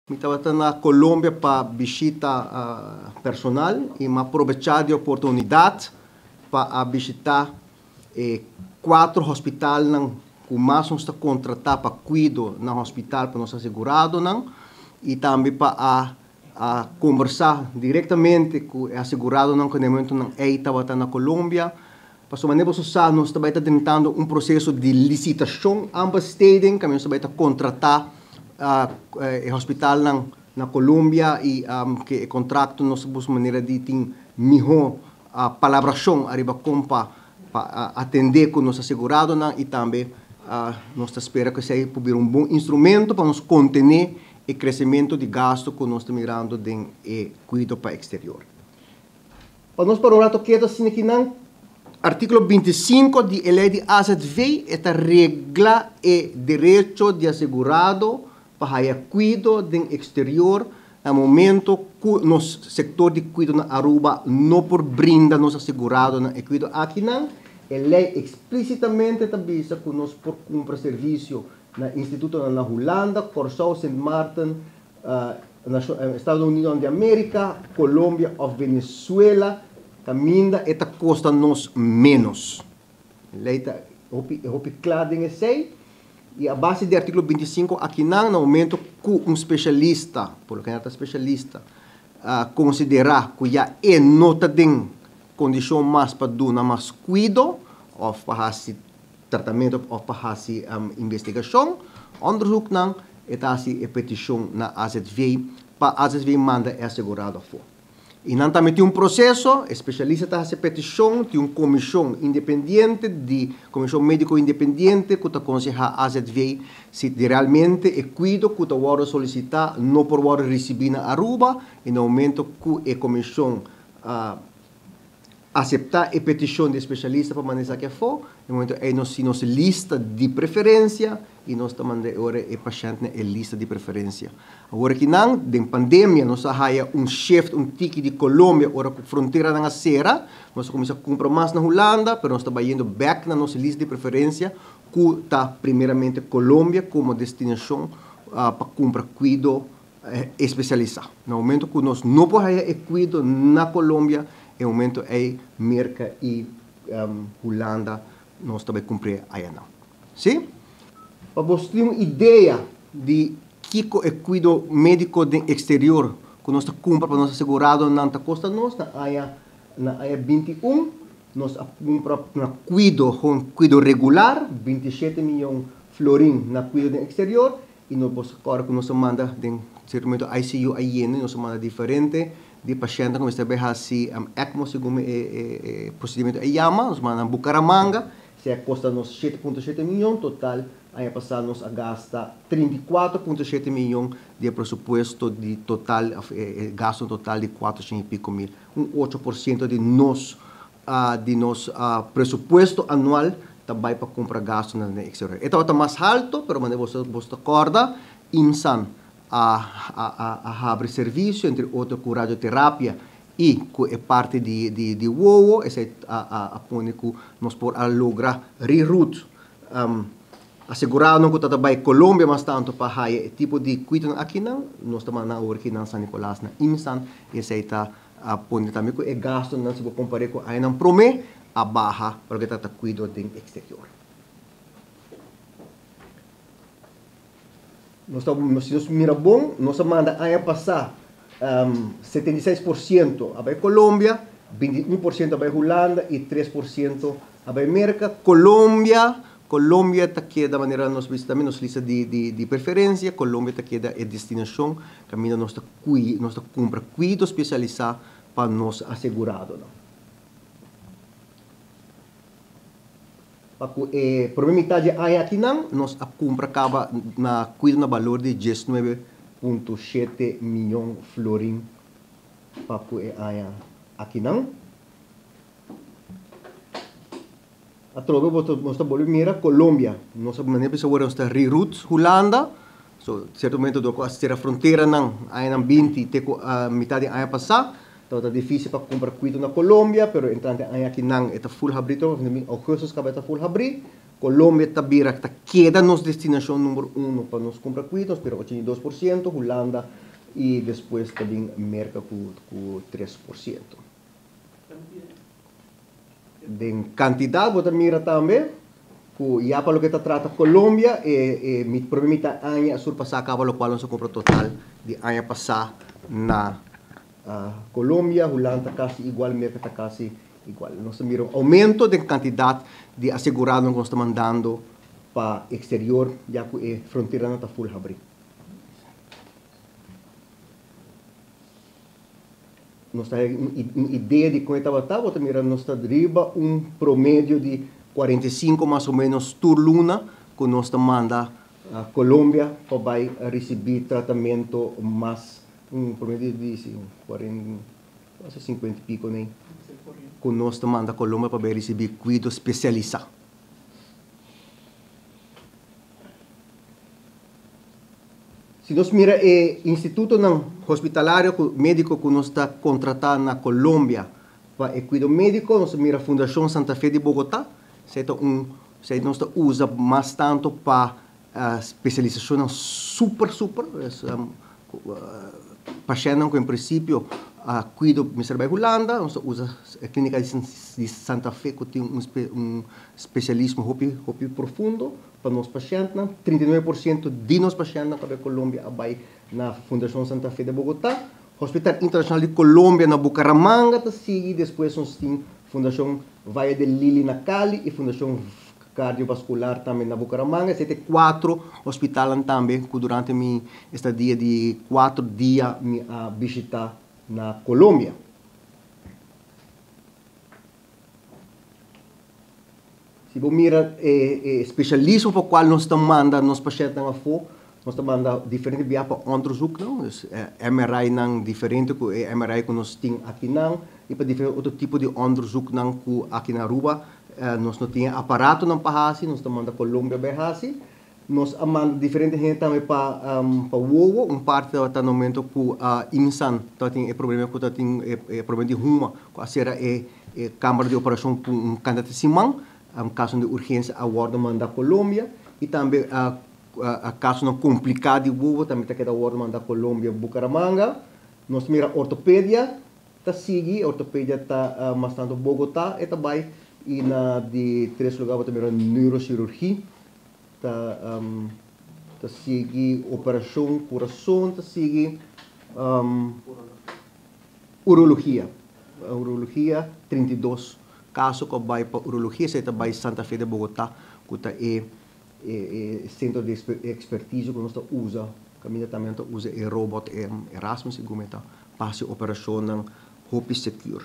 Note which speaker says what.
Speaker 1: Mi tabata na Colombia pa bishita personal y mi a probecha di oportunidad pa a bishita e cuatro hospitalnan cu mas nos ta contrata pa cuido na hospital pa nos aseguradonan y tambe pa a a combersa directamente cu e aseguradonan cu na e momentonan ey tabata na Colombia. Pasobra manera boso sa nos ta bay ta drentando un proceso di licitacion aanbesteding caminda nos ta bay ta contrata e hospitalnan na Colombia y cu e contracto nos ta busca manera di tin miho palabracion ariba con pa atende cu nos aseguradonan y tambe nos ta spera cu esey por bira un bon instrumento pa nos contene e crecemento di gasto cu nos ta mirando den e cuido pa exterior. Pa nos para un rato keto asina kinan, artíkulo 25 di e lei di AZV e ta regla e derecho di asegurado pa haya kuido den eksterior na momento ku nos sektor di kuido na Aruba no por brinda nos aseguradonan e kuido akinan. E lei eksplísitamente ta bisa ku nos por kumpra servisio na institutonan na Hulanda, Kòrsou, Sint Maarten, Estados Unidonan di Amerika, Colombia of Venezuela kaminda e ta kosta nos ménos. E lei ta hopi hopi kla den esei i a base di artíkulo 25 akinan na momento ku un spesialista, por lo general ta spesialista, konsiderá ku ya e no ta den kondishon mas pa duna mas kuido òf pa hasi tratamentu òf pa hasi investigashon, onderzoeknan, e ta hasi e petishon na AZV pa AZV manda e asegurado afó. I nan tambe tin un proseso, e spesialista ta hasi e petishon, tin un komishon independiente di komishon médiko independiente ku ta konsehá AZV si realmente e kuido ku ta wòrdu solisitá no por wòrdu risibí na Aruba i na momento ku e komishon Aseptá e petishon di e spesialista pa manda esaki afó. E momento ei nos tin nos lista di preferensia i nos ta manda e ora e pashènt na e lista di preferensia. Awor akinan, den pandemia nos a haya un shift, un tiki di Colombia ora ku fronteranan a sera. Nos a kuminsá kumpra mas na Hulanda, pero nos ta bayendo bèk na nos lista di preferensia ku ta primeramente Colombia komo destinashon pa kumpra kuido especialisa. Na momento cu nos no por haya e cuido na Colombia, e momento ey Merca y Hulanda nos ta bay cumpr'e ayanan. Si? Pa bos tin un idea di kico e cuido medico den exterior cu nos ta cumpra pa nos aseguradonan ta costa nos, na aña na aña 21 nos a cumpra na cuido, gewoon cuido regular, 27 miyon florin na cuido den exterior. I nos por kòrda ku nos a manda den sierto momento ICU a yena i nos a manda diferente di pashèntnan ku mester bai hasi ECMO segun e prosedimentu a yama. Nos manda nan Bucaramanga, esei a kosta nos 7.7 miyon. Total aña pasá nos a gasta 34.7 miyon di e presupuesto di total òf e gasto total di 400 i piko mil, un 8% di nos di nos presupuesto anual ta bai pa cumpra gastonan den exterior. E tabata mas halto, pero manera boso boso ta corda, IMSAN a a a habri servicio, entre otro cu radioterapia y cu e parti di di di wowo, esey a a a pone cu nos por a logra reroute asegurado cu ta ta bai Colombia mas tanto pa haya e tipo di cuidonan akinan, nos ta manda nan awor aki na San Nicolas na IMSAN y esey ta A pone tambe ku e gastunan si bo kompar'é ku añanan promé a baha pa loke ta ta kuido den eksterior. Nos ta si nos mira bon nos a manda aña pasá 76% a bai Colombia, 21% a bai Hulanda i 3% a bai Merka. Colombia Colombia ta keda manera nos bisa tambe nos lista di di di preferencia, Colombia ta keda e destinacion caminda nos ta cui nos ta cumpra cuido specialisa pa nos aseguradonan. Pa cu e prome mitad di e aña akinan nos a cumpra caba na cuido na balor di 19.7 miyon florin pa cu e aña akinan. Atrobe bo ta nos ta bolbe mira Colombia. Nos a manera bisa wor nos ta reroute Hulanda. So cierto momento dor cu a cera fronteranan añanan 20 te cu mitad di aña pasa tabata dificil pa cumpra cuido na Colombia pero entrante aña akinan e ta full habri trobe na augustus caba e ta full habri. Colombia ta bira ta keda nos destinacion number uno pa nos cumpra cuido, nos bira 82%, Hulanda. i despues ta bin Merka ku 3%. Den kantidat bo ta mira tambe ku ya pa loke ta trata Colombia e e prome mitad aña a surpasá kaba lokual nos a kumpra total di aña pasá na Colombia. Hulanda ta kasi igual, Merka ta kasi igual. Nos ta mira un oumento den kantidat di aseguradonan ku nos ta mandando pa eksterior ya ku e fronteranan ta ful habrí. Nos ta haya un idea di kon e tabata, bo ta mira nos ta riba un promedio di 45 mas o menos tur luna ku nos ta manda Colombia pa bai risibí tratamentu mas un promedio di si kuarenta kasi sinkuenta i piko nei ku nos ta manda Colombia pa bai risibí kuido spesialisá. Si nos mira e institutonan hospitalario ku médiko ku nos ta kontratá na Colombia pa e kuido médiko, nos ta mira Fundashon Santa Fe di Bogotá, esei ta un, esei nos ta usa mas tantu pa spesialisashonnan super super, pashèntnan ku en prinsipio a kuido mester bai Hulanda, nos ta usa e klínika di Santa Fe ku tin un spesialismo hopi hopi profundo. Pa nos pashèntnan, 39% di nos pashèntnan pa bai Colombia a bai na Fundashon Santa Fe de Bogotá. Hospital Internashonal di Colombia na Bucaramanga ta sigui, despues nos tin Fundashon Valle del Lili na Cali i Fundashon Cardiovascular tambe na Bucaramanga. Esei ta e kuatro hospitalnan tambe ku durante mi estadia di kuatro dia mi a bishita na Colombia. Si bo mira e spesialismo pa kual nos ta manda nos pashèntnan afó, nos ta manda diferente biaha pa onderzoeknan, dus MRI-nan diferente ku e MRI ku nos tin akinan i pa diferente otro tipo di onderzoeknan ku aki na Aruba nos no tin e aparatonan pa hasi, nos ta manda Colombia bai hasi. Nos a manda diferente hende tambe pa pa wowo, un parti tabata na momento ku Imsan tabatin e problema ku tabatin e problema di huma ku a sera e e kamber di operashon ku un kantidat di siman, kasonan di urgensia a wòrdu manda Colombia i tambe kasonan kompliká di wowo tambe ta keda wòrdu manda Colombia, Bucaramanga. Nos mira ortopedia ta sigui, ortopedia ta mas tantu Bogota e ta bai i na di tres lugar bo ta mira neurocirurgi. Ta ta sigui operashon kurason ta sigui urologia urologia 32 kaso ku a bai pa urologia esei ta bai Santa Fe de Bogota ku ta e e sentro di ekspertise ku nos ta usa kaminda tambe nan ta usa e robot e Erasmus segun mi ta pa hasi operashonnan hopi secure.